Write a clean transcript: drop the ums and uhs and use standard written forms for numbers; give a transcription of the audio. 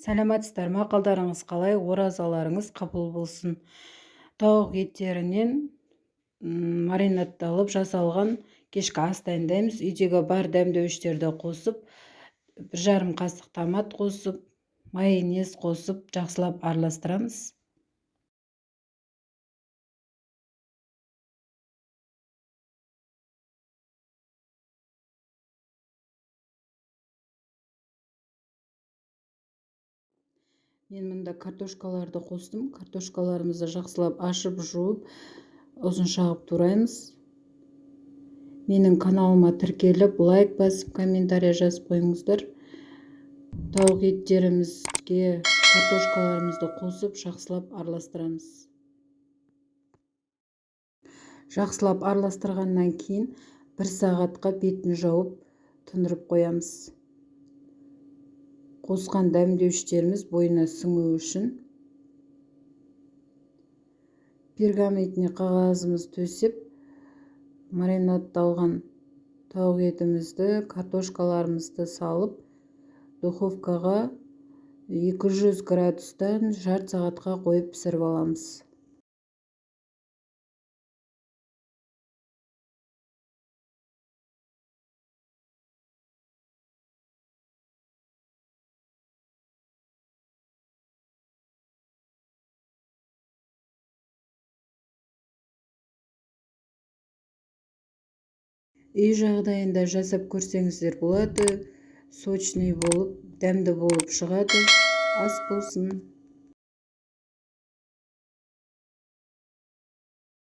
Сәлеметсіздер ме, қалдарыңыз қалай? Оразаларыңыз қабыл болсын. Тауық еттерінен маринадталып жасалған кешкі ас дайындаймыз. Үйдегі бар дәмдеуіштерді қосып, 1,5 қасық томат қосып, майонез қосып, жақсылап араластырамыз. Мен мұнда картошкаларды қостым. Картошкаларымызды жақсылап ашып, жуып, ұзынша қылып тураймыз. Менің каналыма тіркеліп, лайк басып, комментарий жазып қойыңыздар. Тауық еттерімізге картошкаларымызды қосып, жақсылап араластырамыз. Жақсылап араластырғаннан кейін 1 сағатқа бетін жауып, тұндырып қоямыз. Қосқан дәмдеуіштеріміз бойына сіңу үшін пергаментіне қағазымыз төсеп, маринадталған тауық етімізді, картошкаларымызды салып, духовкаға 200 градустан жарты сағатқа қойып пісіріп аламыз. Үй жағдайында жасап көрсеңіздер болады. Сочный болып, дәмді болып шығады. Ас болсын.